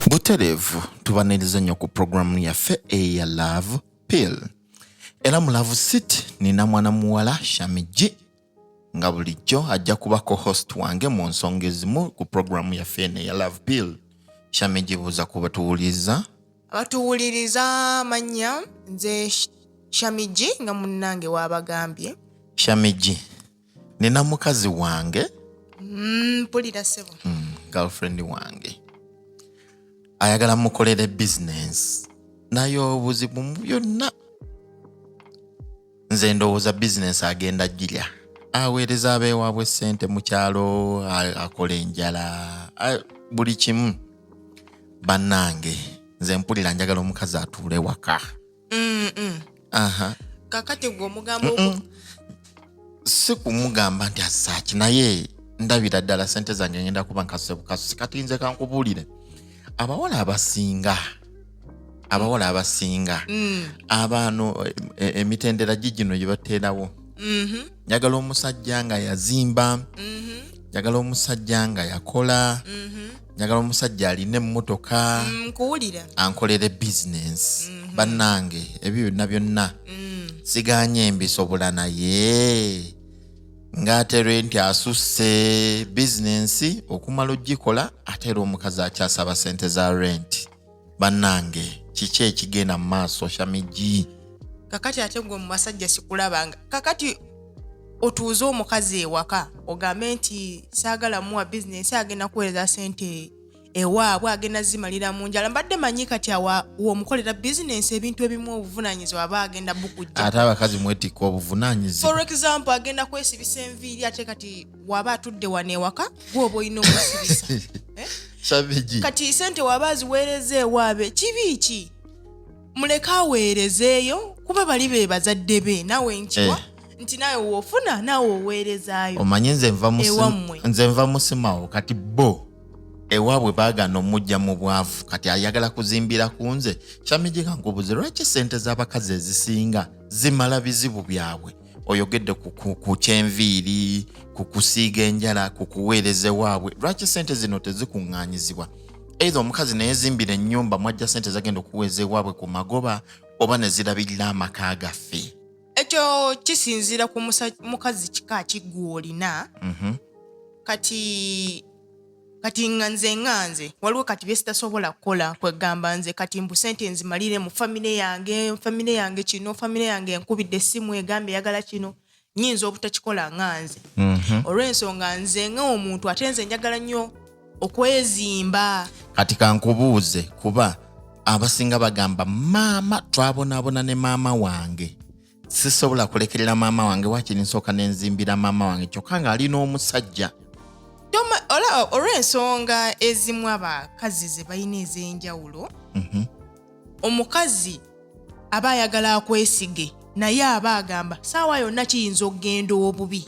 Butereevu tubaniriza nnyo ku puroguramu yaffe eya Love Pill, era mu Love City nina mwana muwala Shami G, nga bulijjo ajja kuba co-host wange mu nsonga ezimu ku puroguramu yaffe eno eya Love Pill. Shami G, buuza ku batuwuliriza. Abatuwuliriza, mannya nze Shami G, nga munnange waabagambye. Shami G, nina mukazi wange. Mpulira ssebo. Girlfriend wange ayagala mukolere bizinensi, naye obuzibu mu byonna nze ndowooza bizinensi agenda girya aweereza abeewaabwe sente mu kyalo, akola enjala, buli kimu. Bannange, nze mpulira njagala omukazi atuule waka. Aha. Kakati gwe omugamba Si kumugamba nti asaaki, naye ndabira ddala sente zange ngenda kuba nkasuse bukasusi. Kati nze kankubuulire, abawala abasinga abaano emitendera gigino gye bateerawo: njagala omusajja nga yazimba, njagala omusajja nga yakola, njagala omusajja alina emmotoka, Nkuwulira. ankolere bizinensi. Bannange, ebyo byonna byonna siganye, mbisobola, naye ng'ate renti asusse. Bizinensi okumala ogikola, ate era omukazi akyasaba sente za renti. Bannange, kiki ekigenda mu maaso, Shami G? Kakati ate gwe mu basajja sikulabanga. Kakati otuuze omukazi ewaka ogambe nti saagala muwa bizinensi, agenda kuweereza sente ewaabwe, agenda zimalira mu njala. Mbadde manyi kati awa womukolera bizinensi, ebintu ebimu obuvunanyizibwa aba agenda bukujja. Ate abakazi mwetikka obuvunaanyizibwa. For example, agenda kwesibisa enviiri, ate kati waba atudde wano ewaka, gwe oba olina omusibisa, eh? Shami G. Kati sente waba aziweereza ewaabwe, kibi ki? Muleke aweerezeeyo, kuba bali be bazadde be. Naawe nkiwa nti naawe woofuna, naawe oweerezaayo Omanye nze nva ewammwe. Nze nva musimawo. Kati bo ewaabwe baagaana omujja mu bwavu, kati ayagala kuzimbira ku nze. Shami G, kankubuze, lwaki sente z'abakazi ezisinga zimala bizibu byabwe? Oyogedde ku kyenviiri, ku kusiiga enjala, ku kuweereza ewaabwe. Lwaki sente zino tezikuŋŋaanyizibwa, either omukazi neyezimbira ennyumba mwajja sente zagenda okuweeza ewaabwe ku magoba, oba ne zirabirira amaka gaffe? Ekyo kisinziira ku mukazi kika ki gw'olina. Kati nga nze waliwo kati byesitasobola kukola. Kwegamba nze kati mbu sente nzimalire mu famire yange, famire yange kino, famire yange enkubidde essimu egambye eyagala kino, nyinza obutakikola nga nze, olw'ensonga nze nga omuntu ate nze njagala nnyo okwezimba. Kati kankubuuze, kuba abasinga bagamba, "Maama twabonaabona ne maama wange, sisobola kulekerera maama wange, wakiri nsooka nenzimbira maama wange," kyokka ng'alina omusajja. Olw'ensonga ezimu abakazi ze balina ez'enjawulo, omukazi aba ayagala akwesige, naye aba agamba saawa yonna kiyinza okugenda obubi.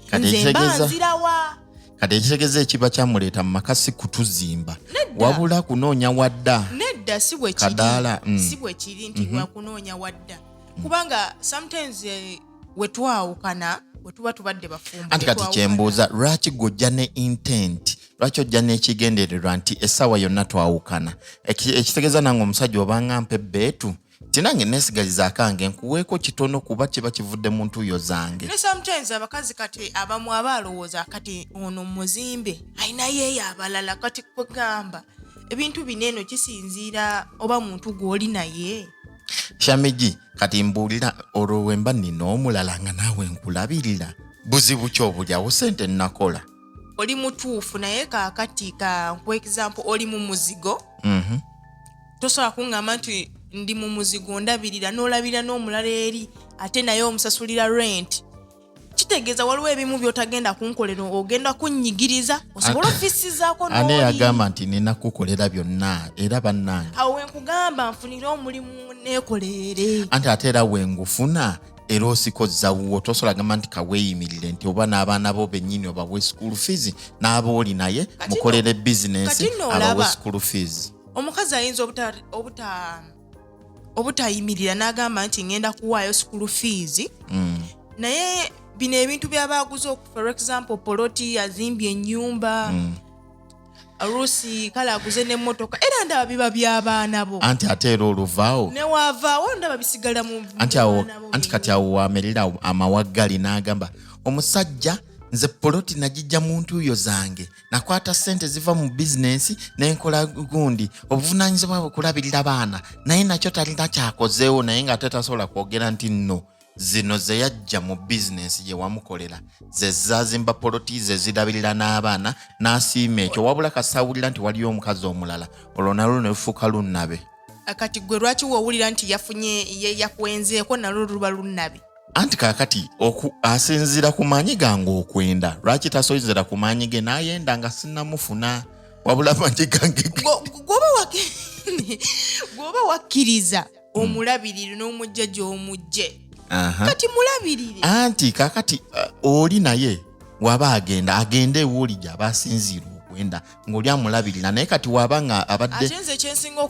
Kati Nze mba nzirawa? Kati ekitegeeza ekiba kyamuleeta mu maka si kutuzimba, Nedda. wabula kunoonya wadda. Nedda, si bwe kiri. Kadaala. Si bwe kiri nti lwakunoonya wadda, kubanga sometimes wetwawukana, bwe tuba tubadde bafumbo, Anti kati wetwawukana- kyembuuza, lwaki gw'ojja ne intent, lwaki ojja n'ekigendererwa nti essaawa yonna twawukana? Ekitegeeza nange omusajja obanga mpa ebbeetu, tinange neesigaliza akange nkuweeko kitono, kuba kiba kivudde mu ntuuyo zange. Ne sometimes abakazi kati abamu aba alowooza kati ono muzimbe alinayo eyo abalala. Kati kwegamba ebintu bino eno kisinziira oba muntu gw'oli naye. Shami G, kati mbuulira, olwo wemba nina omulala nga naawe nkulabirira, buzibu ki obulyawo? Sente nnakola. Oli mutuufu, naye kaakati ka nkuwa example, oli mu muzigo. Tosobola kuŋŋamba nti ndi mu muzigo ndabirira, n'olabirira n'omulala eri, ate naye omusasulira rent. Kitegeeza waliwo ebimu by'otagenda kunkolera, ogenda kunnyigiriza osobole ofisizaako Ane n'oli. yagamba nti nina kukolera byonna? Era bannange, Awo wenkugamba nfunire omulimu neekolerere. Anti ate era wengufuna, era osikozza wuwo. Tosobola gamba nti kaweeyimirire nti oba n'abaana bo bennyini obawe school fees, n'aba oli naye mukolere bizinensi, Kati nno olaba- abawe school fees. Omukazi ayinza obutayimirira n'agamba nti ngenda kuwaayo school fees, naye bino ebintu byabaaguze, for example poloti, azimbye ennyumba. Oluusi kale aguze n'emmotoka, era ndaba biba by'abaana bo. Anti ate era oluvaawo Newaavaawo ndaba bisigala mu Anti awo baana bo. Anti kati awo wamerera amawaggali n'agamba omusajja, nze poloti nagijja mu ntuuyo zange, nakwata ssente ziva mu bizinensi nenkola gundi, obuvunaanyizibwa bwe kulabirira baana, naye nakyo talina kyakozeewo. Naye ng'ate tasobola kwogera nti nno zino ze yajja mu bizinensi gye wamukolera ze zazimba poloti, ze zirabirira n'abaana, n'asiima ekyo. Wabula kasawulira nti waliyo omukazi omulala, olwo nalwo ne lufuuka lunnabe. Kati gwe lwaki woowulira nti yafunye yakwenzeeko nalwo luba lunnabe? Anti kaakati asinziira ku maanyi gange okwenda. Lwaki tasinziira ku maanyi ge n'ayenda nga sinnamufuna? Wabula amaanyi gange Gwoba wakkiriza omulabirire n'omujja gy'omujje, kati mulabirire. Anti kaakati oli naye waba agenda, agende ewoli gy'aba asinziira okwenda ng'oli amulabirira, naye kati waba nga abadde Ate nze kyensinga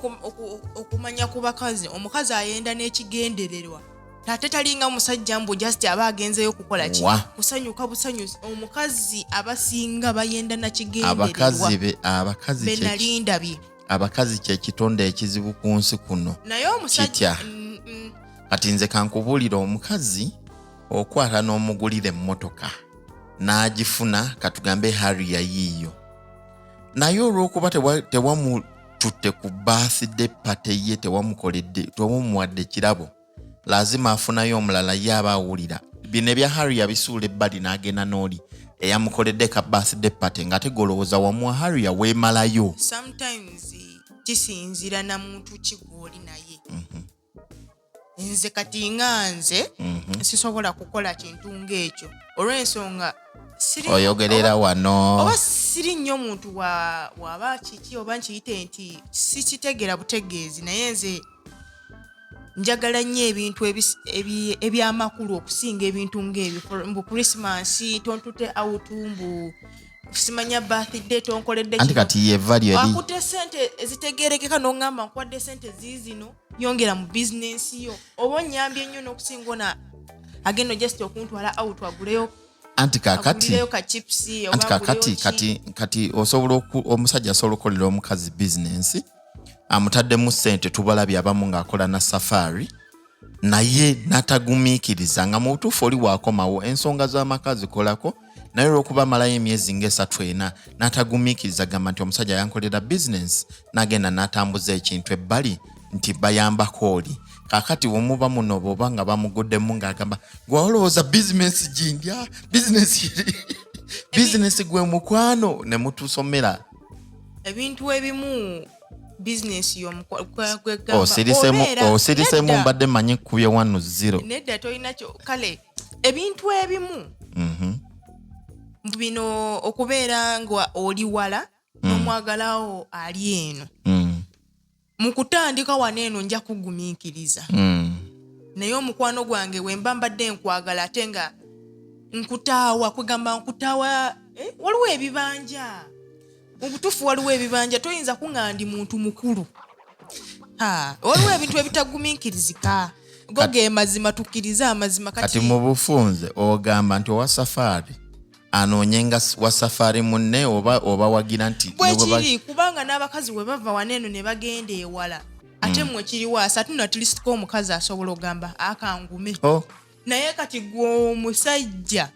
okumanya ku bakazi, omukazi ayenda n'ekigendererwa, ate talinga musajja mbu just aba agenzeyo kukola ki? Wa. Kusanyuka busanyusi. Omukazi abasinga bayenda nakigendererwa. Abakazi be abakazi Be nali ndabye. Abakazi kyekitonde ekizibu ku nsi kuno. Naye omusajja Kitya? Kati nze kankubuulira, omukazi okwata n'omugulira emmotoka n'agifuna, katugambe Harrier yiiyo, naye olw'okuba tewamututte ku birthday party ye, tewamukoledde, tewamuwadde kirabo, lazima afunayo omulala. Ye aba awulira bino ebya Harrier bisuula ebbali n'agenda n'oli eyamukoledde ka birthday party, ng'ate golowooza wamuwa Harrier weemalayo. Sometimes kisinzira na muntu ki gw'oli naye. Nze kati nga nze sisobola kukola kintu ng'ekyo olw'ensonga Oyogerera wano. Oba siri nnyo muntu waba kiki, oba nkiyite nti sikitegeera butegeezi, naye nze njagala nnyo ebintu ebyamakulu okusinga ebintu ng'ebyo. Mbu Christmas tontute out, mbu simanya birthday tonkoledde Anti kino. Kati ye value eri Akutte sente ezitegerekeka n'oŋŋamba, nkuwadde sente ziizino, yongera mu bizinensi yo, oba onyambye nnyo n'okusinga ona agenda just okuntwala out aguleyo Anti kakati agulireyo ka chips oba Anti kakati aguleyo ki. Kati osobola omusajja asobola okukolera omukazi bizinensi, amutaddemu ssente, tubalabye abamu ng'akola na safari, naye n'atagumiikiriza nga mu butuufu oli waakomawo ensonga z'amaka zikolako, naye olw'okuba amalayo emyezi ng'esatu ena n'atagumiikiriza, gamba nti omusajja yankolera bizinensi, n'agenda n'atambuza ekintu ebbali nti bayambako oli. Kaakati wemuba muno bwoba nga bamuguddemu ng'agamba, gwe olowooza bizinensi gindya, bizinensi gwe mukwano, ne mutusomera. Ebintu ebimu bizinesi Osirisemu, mbadde manyi kubye 1-0. Nedda, tolina kyo. Kale ebintu ebimu bino okubeera nga oli wala n'omwagalawo ali eno, mu kutandika wano eno nja kugumiikiriza, naye omukwano gwange wemba mbadde nkwagala ate nga nkutaawa, kwegamba nkutaawa, waliwo ebibanja mu butuufu, waliwo ebibanja, toyinza kuŋŋa ndi muntu mukulu. Ha, waliwo ebintu ebitagumiikirizika, go ge mazima, tukkirize amazima. Kati mu bufunze ogamba nti owa safaari anoonye nga wa safaari munne, oba wagira nti ne bwe Bwekiri, kubanga n'abakazi bwe bava wano eno ne bagenda ewala, ate mmwe kiri waasi, ate no at least ko omukazi asobola ogamba akangume. Oh, Naye kati gwe omusajja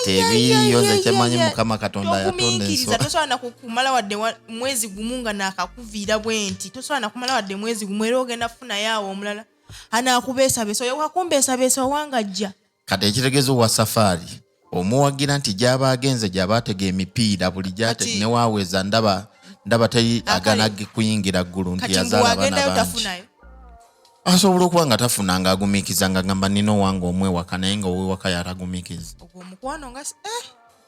Tebiiyo, nze kyemanyi Mukama Katonda yatonda Togumiikiriza. ensolo. Tosobola nakumala wadde mwezi gumu nga naakakuviira bwe nti, tosobola nakumala wadde mwezi gumu, era ogenda kufunayo awo omulala anaakubeesabeesa, oyo wakumbeesabeesa owanga ajja. Kati ekitegeeza owa safaari omuwagira nti gy'aba agenze gy'aba atega emipiira buli gyate newaweza ndaba teri agana kuyingira ggulu nti Kati yazaala abaana mbuwagendayo bangi. Tafunayo. Asobola okuba nga tafuna ng'agumiikiza, nga gamba nina owange omwewaka, naye nga owewaka yatagumiikiza. Ogwo omukwano nga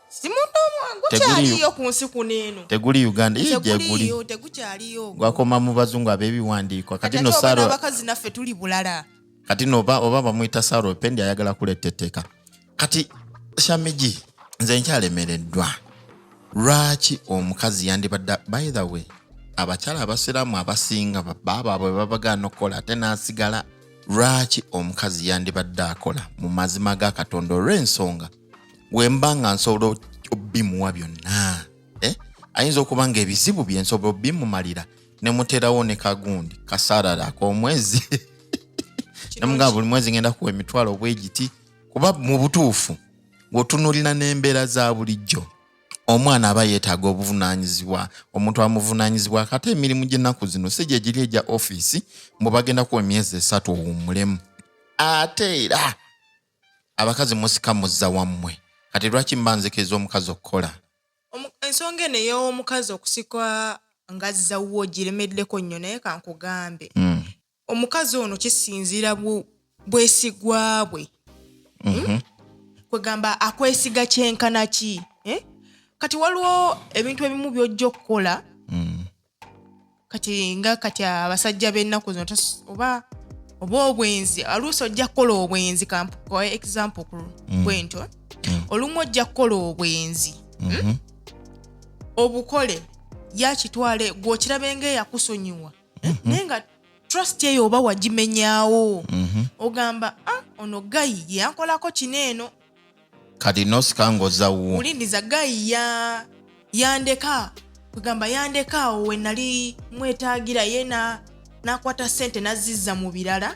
si muntu gukyaliyo ku nsi kuno eno. Teguli Uganda. Ii, gyeguli. Teguliyo, tegukyaliyo ogwo. Gwakoma mu bazungu ab'ebiwandiiko. Kati Kati no ate oba Saro n'abakazi naffe tuli bulala. Kati no oba bamuyita Saro Pendi ayagala kuleeta etteeka. Kati Shamigi, nze nkyalemereddwa lwaki omukazi yandibadde, by the way, abakyala abasiraamu abasinga baaba bwe babagaana okukola ate n'asigala, lwaki omukazi yandibadde akola mu mazima ga Katonda? Olw'ensonga wemba nga nsobola obimuwa byonna, eh? Ayinza okuba nga ebizibu bye nsobola obimumalira ne muterawo ne kagundi kasarara ak'omwezi, namugamba buli mwezi ngenda kuwa emitwalo bwegiti. Kuba mu butuufu ng'otunuulira n'embeera za bulijjo, omwana aba yeetaaga obuvunaanyizibwa, omuntu amuvunaanyizibwa. Kate emirimu gy'ennaku zino si gye giri egya ofiisi mbu bagenda kuwa emyezi 3 owummulemu. Ate era abakazi musika muzza wammwe. Kati lwaki mba nzikiriza omukazi okukola? Ensonga eno ey'omukazi okusika ngazza wo giremeddeko nnyo, naye kankugambe, omukazi ono kisinziira bwesigwa bwe. Kwegamba akwesiga kyenkana ki, eh? Kati waliwo ebintu ebimu by'ojja okukola. Kati nga kati abasajja b'ennaku zino oba obwenzi, oluusi ojja kukola obwenzi. Kankuwe example ku bwentyo. Olumu ojja kukola obwenzi, Obukole yakitwale gw'okirabe ng'eyakusonyiwa, naye nga trust eyo oba wagimenyaawo. Ogamba, "Ah, ono guy yankolako kino eno." Kati nosika ng'ozza wuwo. Mulindiza guy ya yandeka, kwegamba yandeka awo we nali mwetaagira, ye nakwata ssente nazizza mu birala,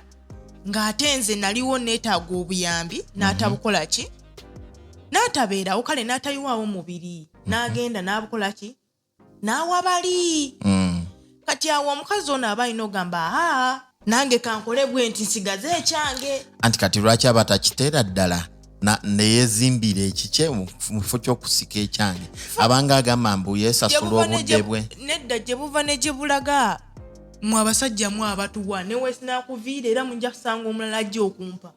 ng'ate nze naliwo neetaaga obuyambi, n'atabukola ki, n'atabeerawo, kale n'atayiwaawo mubiri, n'agenda n'abukola ki, n'awa bali. Kati awo omukazi ono aba alina ogamba, "Aa, nange kankole bwe nti nsigaze ekyange." Anti kati lwaki aba takiteera ddala neyezimbira ekikye mu kifo ky'okusika ekyange? Abanga agamba mbu yeesasula Gye buva ne obudde bwe. Nedda, gye buva ne gye bulaga, mwe abasajja mwe abatuwa, newesinaakuviira era mujja kusanga omulala ajja okumpa.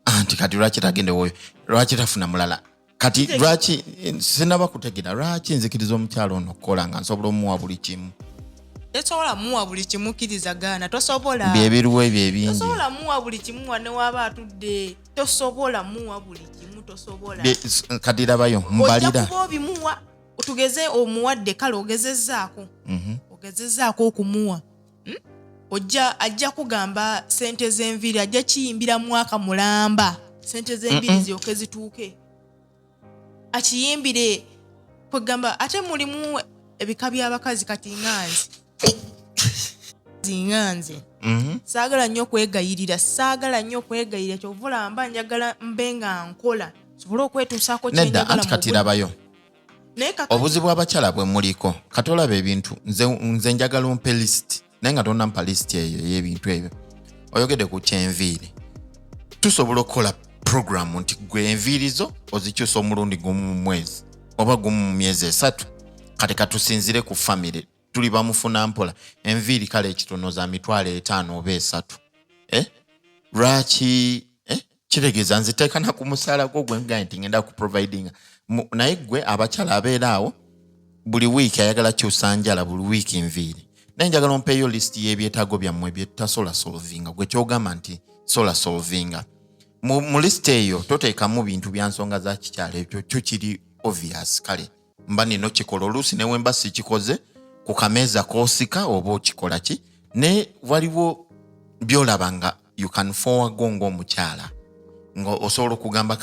Anti kati lwaki tagenda woyo? Lwaki tafuna mulala? Kati lwaki sinaba kutegera lwaki nzikiriza omukyalo ono okukola nga nsobola omuwa buli kimu? Tosobola muwa buli kimu, kkiriza gaana, tosobola. Byebiriwo ebyo ebingi. Tosobola muwa buli kimu, wa newaaba atudde tosobola muwa buli kimu, tosobola. Kati labayo Ojja mbalira. kuba obimuwa, tugeze omuwadde, kale ogezezzaako, ogezezzaako okumuwa. Ojja ajja kugamba sente z'enviiri, ajja kiyimbira mwaka mulamba sente z'enviiri zyoke zituuke akiyimbire. Kwegamba ate mulimu ebika by'abakazi. Kati nga nze saagala nnyo kwegayirira, saagala nnyo kwegayirira. Kyova olaba mba njagala mbe nga nkola sobole okwetuusaako Nedda, kyenjagala anti mu kati budde. labayo Naye kaka obuzibu abakyala bwe muliko. Kati olaba ebintu, nze njagala ompe list, naye nga tonampa list eyo ey'ebintu ebyo. Oyogedde ku kyenviiri, tusobola okukola programu nti gwe enviiri zo ozikyusa omulundi gumu mu mwezi oba gumu mu myezi 3. Kati katusinzire ku famire, tuli bamufuna mpola. Enviiri kale ekitono za 50,000 oba 300, eh? Lwaki, eh? Kitegeeza nziteekana ku musaala gwo gwe ngaye nti ngenda kuprovidinga. Naye gwe abakyala abeera awo buli wiiki ayagala kyusa njala, buli wiiki nviiri. Naye njagala ompeeyo list y'ebyetaago byammwe byetutasobola solvinga, gwe kyogamba nti sola solvinga. Mu list eyo toteekamu bintu bya nsonga za kikyalo, ekyo kyo kiri obvious. Kale mba nina okikola oluusi newe mba sikikoze ku kameeza koosika oba okikola ki, naye waliwo byolaba nga you can forego ng'omukyala, nga osobola okugamba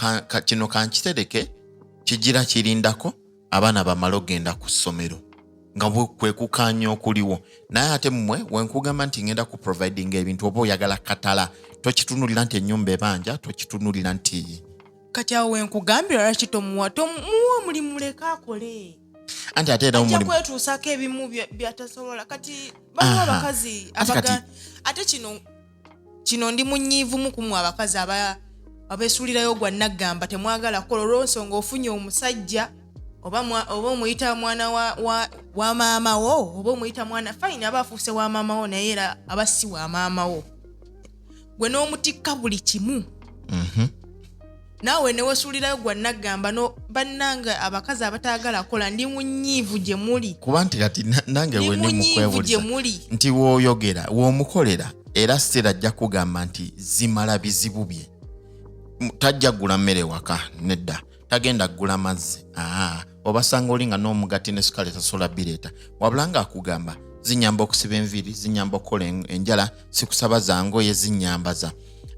kino kankitereke kigira kirindako abaana bamale okgenda ku ssomero, nga kwe kukaanya okuliwo. Naye ate mmwe wenkugamba nti ngenda ku providinga ebintu, oba oyagala katala, tokitunulira nti ennyumba ebanja, tokitunulira nti Kati awo wenkugambira, lwaki tomuwa, tomuwa omulimu, leka akole. Anti ate era Ajja omulimu kwetuusako ebimu byatasobola. Kati baliwo abakazi Ate ate kino ndi munyiivumu kumwe abakazi abeesuulirayo gwa naggamba, temwagala kukola olw'ensonga ofunye omusajja, oba omuyita mwana wa maama wo, oba omuyita mwana, fine, aba afuuse wa maama wo, naye era aba si wa maama wo. Gwe n'omutikka buli kimu, naawe newesuulirayo gwa naggamba. No bannange abakazi abataagala kukola, ndi munyiivu gye muli. Kuba nti kati nange Ndi we ndi munyiivu gye mukwebuliza muli. Nti wooyogera woomukolera, era still ajja kugamba nti zimala bizibu bye. Tajja kugula mmere waka, nedda, tagenda kugula mazzi. Aa, obasanga oli nga n'omugati ne sukali tasobola bireeta, wabula ng'akugamba zinyamba okusiba enviiri, zinyamba okukola enjala, sikusaba za ngoye, zinyambaza.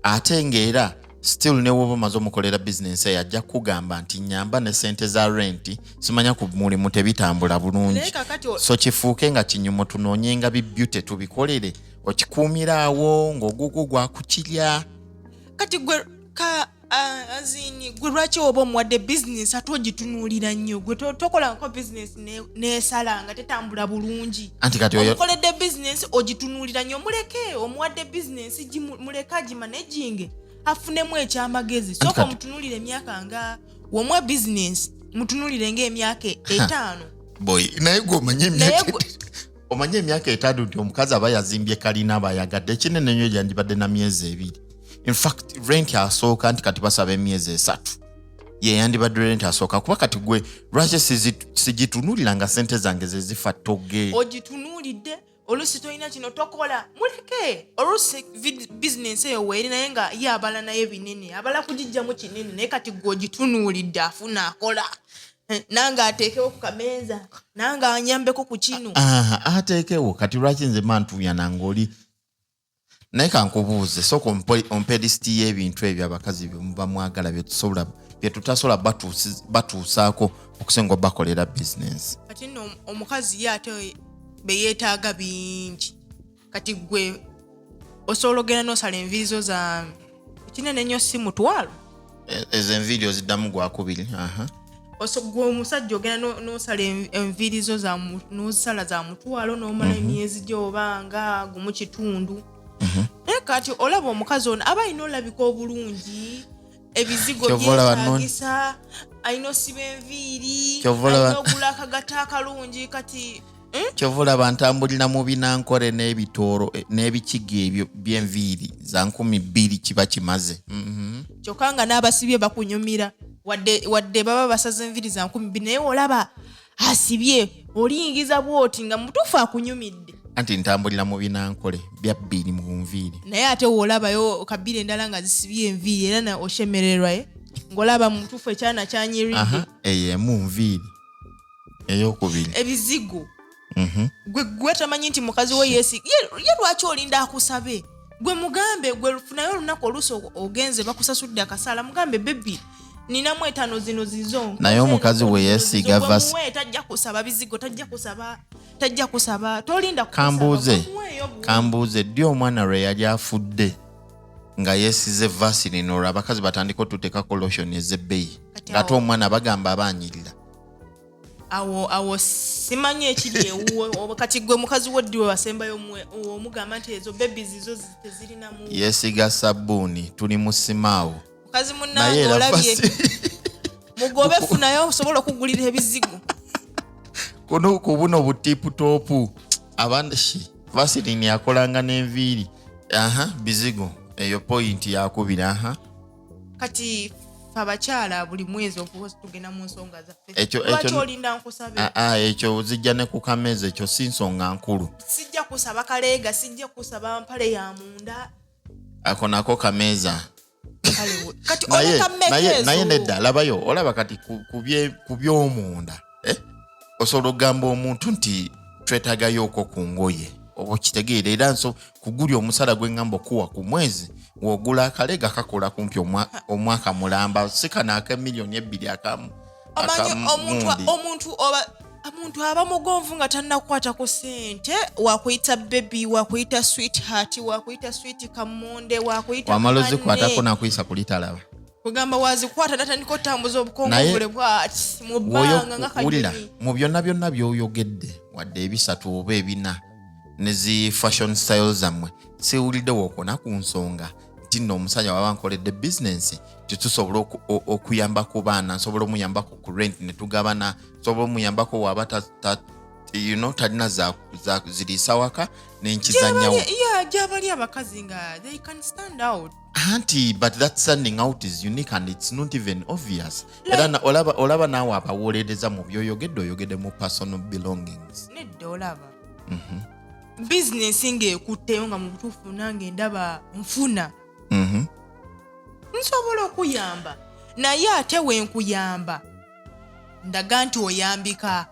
Ate ng'era Still ne woba omaze omukolera bizinensi eyo, ajja kukugamba nti nyamba ne sente za renti, simanya ku mulimu tebitambula bulungi. Naye kakati So kifuuke nga kinyumo, tunoonyenga bibyute tubikolere, okikuumira awo ng'ogugu gwakukirya. Kati gwe ka azini gwe, lwaki oba omuwadde bizinesi ate ogitunuulira nnyo? Gwe tokolangako bizinesi nesala nga tetambula bulungi? Anti kati oyo Omukoledde bizinesi, ogitunuulira nnyo. Muleke, omuwadde bizinesi, muleke agimanaginge, afunemu ekyamagezi. Sooka omutunuulire emyaka, nga womuwa bizinesi mutunuulire ngaemyaka 5. Boy, naye gwe omanye Naye emyaka omanye emyaka 5 nti omukazi aba yazimbye kalina, aba ayagadde ekinene nnyo gyandibadde na myezi 2. In fact, rent asooka nti kati basaba emyezi 3, ye yandibadde rent asooka. Kuba kati gwe lwaki sigitunuulira nga sente zange zezifa toge? Ogitunuulidde, oluusi tolina kino tokola, muleke. Oluusi bizinesi eyo weeri, naye nga ye abala naye binene, abala kugijjamu kinene. Naye kati gwe ogitunuulidde, afuna akola. Nange ateekewo ku kameeza, nange anyambeko ku kino. Aha, ateekewo. Kati lwaki nze ma ntuuyana ng'oli naye? Kankubuuze, sooka ompe lisiti y'ebintu ebyo abakazi bye muba mwagala bye tutasobola batuusaako okusinga obakolera bizinensi. Kati nno omukazi ye ate beyeetaaga bingi. Kati gwe osobola ogenda n'osala enviiri zo za ekinene ennyo, si 500? Ezo enviiri oziddamu gwakubiri, aha. Gwe omusajja ogenda n'osala enviiri zo n'ozisala za 500, n'omala emyezi gyoba nga 1.5. Naye kati olaba omukazi ono aba alina olabika obulungi, ebizigo Ky'ova olaba byetagisa, alina osiba enviiri, Ky'ova olaba alina ogula akagata akalungi. Kati Kyova olaba ntambulira mu binankole n'ebitooro, n'ebikiga ebyo by'enviiri za 2000, kiba kimaze. Kyokka nga n'abasibye bakunyumira, wadde baba basaze enviiri za 2000, naye olaba asibye oliyingiza bwoti nga mutuufu akunyumidde. Anti ntambulira mu binankole bya 2 mu nviiri. Naye ate woolabayo kabira endala nga zisibye enviiri, era na oshemererwa, ng'olaba mutuufu ekyana kyanyiridde. Aha, eyo emu nviiri, eyokubiri. Ebizigo. Gwe tamanyi nti mukazi we yesi ye. Lwaki olinda akusabe? Gwe mugambe, gwe funayo olunaku oluusi ogenze bakusasudde akasaala, mugambe, "Baby, ninamu 5, zino zizo." Naye omukazi we yeesiga Muwe, tajja kusaba bizigo, tajja kusaba, tajja kusaba, tolinda kusaba. Kambuuze. Muweeyo buwi. Kambuuze, ddi omwana lwe yali afudde nga yeesize Vaseline, olwo abakazi batandika otuteekako lotion ez'ebbeeyi, Kati ng'ate omwana bagamba abaanyirira? Awo simanyi ekiri ewuwe. Oba kati gwe mukazi wo ddi we wasembayo omugamba nti ezo baby zizo tezirinamu? Yeesiga sabbuuni, tuli mu simaawo. Mukazi Naye munnange, era olabye, mugobe, funayo osobola okugulira ebizigo. Kuno ku buno butiputoopu abandi Vaseline yakolanga n'enviiri. Aha, bizigo, eyo point yakubiri, aha. Kati fe abakyala buli mwezi okuba tugenda mu nsonga zaffe. Lwaki olinda nkusabe? Aa, ekyo zijja ne ku kameeza, ekyo si nsonga nkulu. Sijja kusaba kaleega, sijja kusaba mpale ya munda. Ako nako kameeza. Kale kati oleka mmeka ezo? Naye nedda, labayo, olaba kati ku by'omunda, eh? Osobola okugamba omuntu nti twetagayooko ku ngoye, oba okitegeera, era nso kuguli omusala gwe ŋŋamba okuwa ku mwezi, w'ogula akalega kakola kumpi omwaka mulamba, si kano ak'emiliyoni 2 akamu. Omanyi omuntu Akamundi. Omuntu oba omuntu aba mugonvu nga tannakukwata ku ssente, wakuyita baby, wakuyita sweetheart, wakuyita sweet kamonde, wakuyita Wamala honey. ozikwatako nakuyisa kulitalaba. Kugamba wazikwata natandika otambuza obukongovule bwati mu bbanga nga Wulira, kanyonyi. Mu byonna byonna by'oyogedde, wadde ebisatu oba ebina ne zi fashion style zammwe, siwulidde wookona ku nsonga nti nno omusajja waba nkoledde bizinensi tetusobola okuyamba ku baana, nsobola omuyambako ku rent ne tugabana, nsobola omuyambako waba talina ziriisa waka nenkizannyawo. Yeah, gyabali abakazi nga they can stand out. Anti but that standing out is unique and it's not even obvious. Era olaba naawe abawolereza mu byoyogedde, oyogedde mu personal belongings. Nedda, olaba bizinesi ng'ekutteyo nga mu butuufu nange ndaba nfuna, nsobola okuyamba, naye ate wenkuyamba ndaga nti oyambika.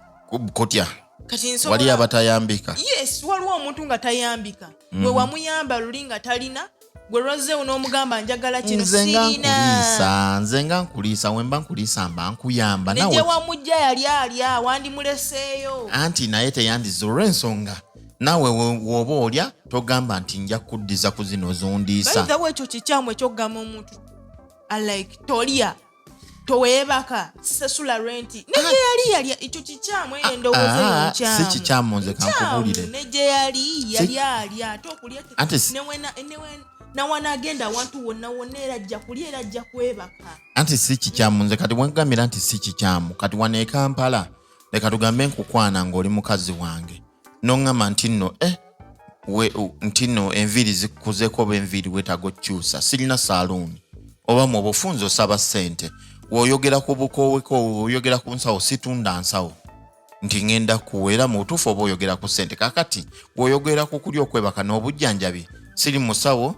Kutya? Kati Wali nsobola abatayambika. Yes, waliwo omuntu nga tayambika. We wamuyamba luli nga talina. Gwe lwazzeewo n'omugamba njagala kino, Nze nga sirina. nkuliisa, nze nga nkuliisa, wemba nkuliisa mba nkuyamba. Ne Nawe gye wamujja yali alya, wandimuleseeyo. Anti naye teyandiza olw'ensonga naawe woba olya togamba nti nja kuddiza ku zino zondiisa. Bayitawo ekyo kikyamu ekyokugamba omuntu like tolya, toweebaka, sasula renti, ne gye yali yalya. Ekyo kikyamu, eyo endowooza eyo Ah, nkyamu. si kikyamu, nze Nkyamu, kankubuulire. ne gye yali yali alya, ate okulya Anti nawana agenda awantu wonna wonna, era ajja kulya, era ajja kwebaka. Anti si kikyamu. Nze kati wengambira nti si kikyamu, kati wano e Kampala, leka tugambe nkukwana ng'oli mukazi wange, noŋŋamba nti nno nti nno enviiri zikuzeeko oba enviiri weetaaga okukyusa, sirina saaluuni, oba mu obufunzi osaba ssente, w'oyogera ku bukooweko, oyogera ku nsawo, situnda nsawo, nti ŋŋenda kuwa, era mu butuufu oba oyogera ku ssente. Kaakati bw'oyogera ku kulya, okwebaka n'obujjanjabi, siri musawo,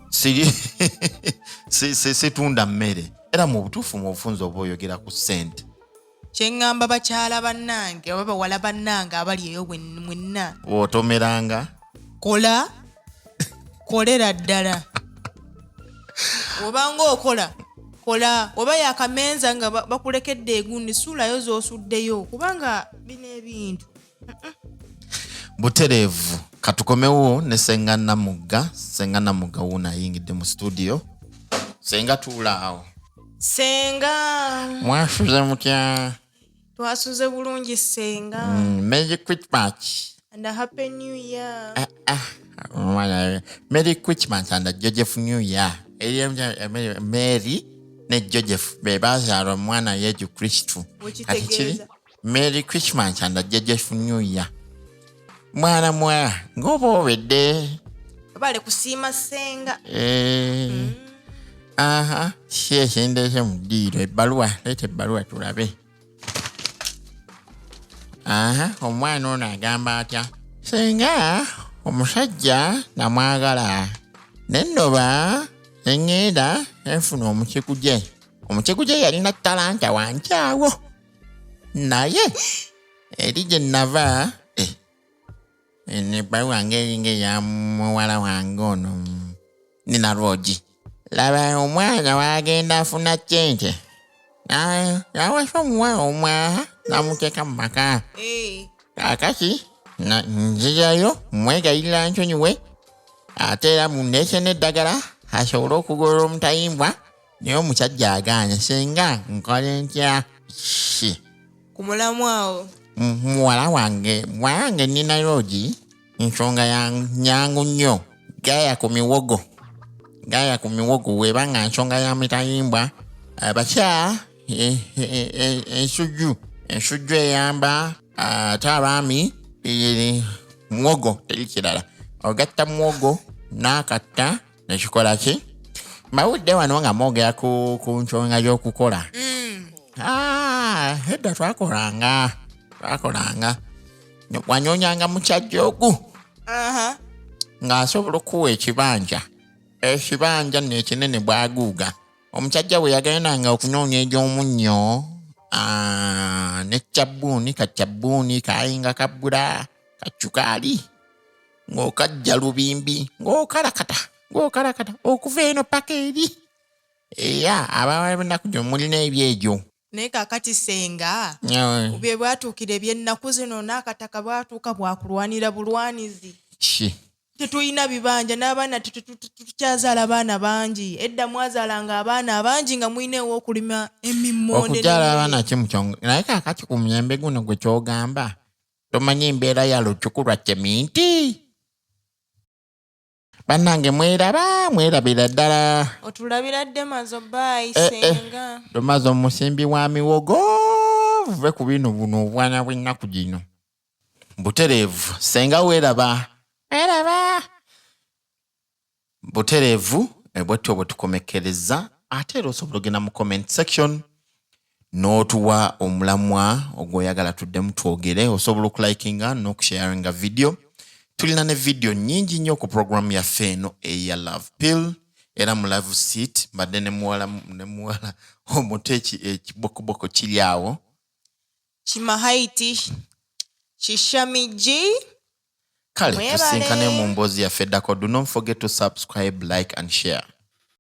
siri situndda mmere, era mu butuufu mu bufunzi oba oyogera ku ssente. Kyeŋŋamba bakyala bannange oba bawala bannange abali eyo mwenna, bw'otomeranga, kola, kolera ddala. Obanga okola, kola. Oba yakamenza nga bakulekedde egundi, suulayo z'osuddeyo, kubanga bino ebintu. Butereevu. Katukomewo ne Senga Namugga. Senga Namugga wuuno ayingidde mu studio. Senga, tuula awo. Senga. Mwasuze mutya? Twasuze bulungi, Senga. Merry Christmas. And a happy new year. Ah, ah, omwana, Merry Christmas and a Joseph New Year. Mary ne Joseph be bazaala omwana Yesu Kristu. Kati kiri Wekitegeeza. Merry Christmas and a Joseph New Year. Mwana mwa ng'oba obedde. Bale kusiima, Senga. Aha, si ekindeese mu ddiiro ebbaluwa, leeta ebbaluwa tulabe. Aha, omwana ono agamba atya? Senga omusajja namwagala nennoba neŋŋenda nenfuna omukikuje. Omukikuje yalina talanta wankyawo, naye eri gye nava eno ebbaluwa ng'eringa eya muwala wange ono nina lwogi. Laba omwana wagenda afuna ssente, nawasa omuwala omwaha namuteeka mu maka. Kaakati nzirayo mwegayirira nsonyiwe, ate era mundeese n'eddagala asobole okugolola omutayimbwa, naye omusajja agaanye. Singa nkole ntya? Si ku mulamu awo. Muwala wange, muwala wange nina loogi, nsonga ya nyangu nnyo. Gaya ku miwogo, gaya ku miwogo. Weba nga nsonga ya mitayimbwa, abakya ensujju, ensujju eyamba. Ate abaami, muwogo, teri kirala, ogatta muwogo n'akatta nekikola ki. Mbawudde wano nga mwogera ku nsonga y'okukola. Ah, edda twakolanga, wanyonyanga mukyajja ogu ng'asobola okuwa ekibanja, ekibanja nno ekinene bwaguuga. Omusajja bwe yagendanga okunoonya egy'omunnyo, ne kyabbuuni, kakyabbuuni kayinga kabbula kacukaali, ng'okajja lubimbi, ng'okalakata, ng'okalakata okuva eno paka eri. Era abawala b'ennaku gyo mulina ebyegyo. Naye kaakati Senga, bye bwatuukira ebyennaku zino n'akataka bwatuuka bwakulwanira bulwanizi. Ki? Tetulina bibanja n'abaana, tetukyazaala baana bangi. Edda mwazaalanga abaana abangi nga mulina ew'okulima emimmonde. Okukyala abaana ki mukyongo, naye kaakati ku mulembe guno gwe kyogamba tomanyi embeera ya lucuku lwa cementi. Bannange mweraba, mwerabira ddala. Otulabira Demazo baayi. Eh, eh. Senga. Tomaze omusimbi wa miwogo, vuve ku bino buno obwana bw'ennaku gino. Butereevu, Senga, weeraba, weeraba butereevu. Bwetyo bwe tukomekkereza. Ate era osobola ogenda mu comment section n'otuwa omulamwa ogw'oyagala tuddemu twogere. Osobola okulikinga n'okusharinga video. Tulina ne video nnyingi nnyo ku programu yaffe eno eya Love Pill. Era mu love seat mbadde ne muwala omuto, ekibokoboko kiri awo. Kimahaiti kishamiji. Kale Mwebale. tusinkane mu mboozi yaffe eddako. Do not forget to subscribe, like and share.